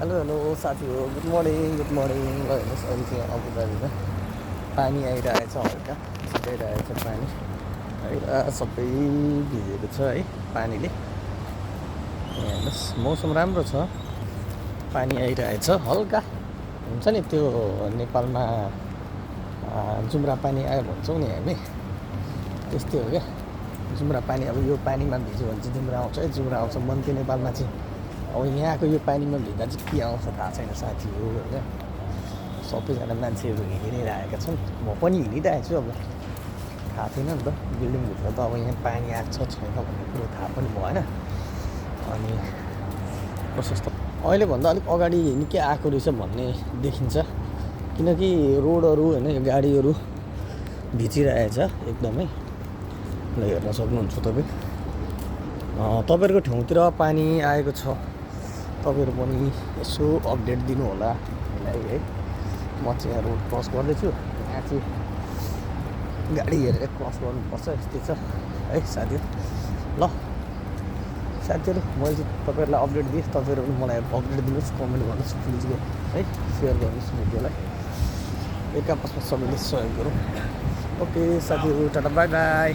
Hello hello साथी हो, good morning ल हेर्नुहोस् अहिले चाहिँ अबुधाबीमा पानी आइरहेछ, हल्का छिटाइरहेछ पानी है। सबै भिजेको छ है पानीले। यहाँ हेर्नुहोस् मौसम राम्रो छ, पानी आइरहेछ हल्का। हुन्छ नि त्यो नेपालमा जुम्रा पानी आयो भन्छौँ नि हामी, त्यस्तै हो क्या जुम्रा पानी। अब यो पानीमा भिज्यो भने चाहिँ जुम्रा आउँछ है, जुम्रा आउँछ मन्ती नेपालमा चाहिँ। अब यहाँको यो पानीमा भिज्दा चाहिँ के आउँछ थाहा छैन साथी हो होइन। सबैजना मान्छेहरू हिँडिरहेका छन्, म पनि हिँडिरहेको छु। अब थाहा थिएन नि त बिल्डिङभित्र त अब यहाँ पानी आएको छ छैन भन्ने कुरो थाहा पनि भएन। अनि प्रशस्त अहिलेभन्दा अलिक अगाडि निकै आएको रहेछ भन्ने देखिन्छ, किनकि रोडहरू होइन यो गाडीहरू भिजिरहेछ एकदमै। ल हेर्न सक्नुहुन्छ तपाईँ, तपाईँहरूको ठाउँतिर पानी आएको छ, तपाईँहरू पनि यसो अपडेट दिनु होला हामीलाई है। म चाहिँ यहाँ रोड क्रस गर्दैछु, यहाँ चाहिँ गाडी हेरेर क्रस गर्नुपर्छ, यस्तै छ है साथीहरू। ल साथीहरू, मैले चाहिँ तपाईँहरूलाई अपडेट दिएँ, तपाईँहरू पनि मलाई अपडेट दिनुहोस्, कमेन्ट गर्नुहोस् प्लिज है, सेयर गर्नुहोस् भिडियोलाई। एक आपसमा सबैले सहयोग गरौँ। ओके साथीहरू, टाटा बाई बाई।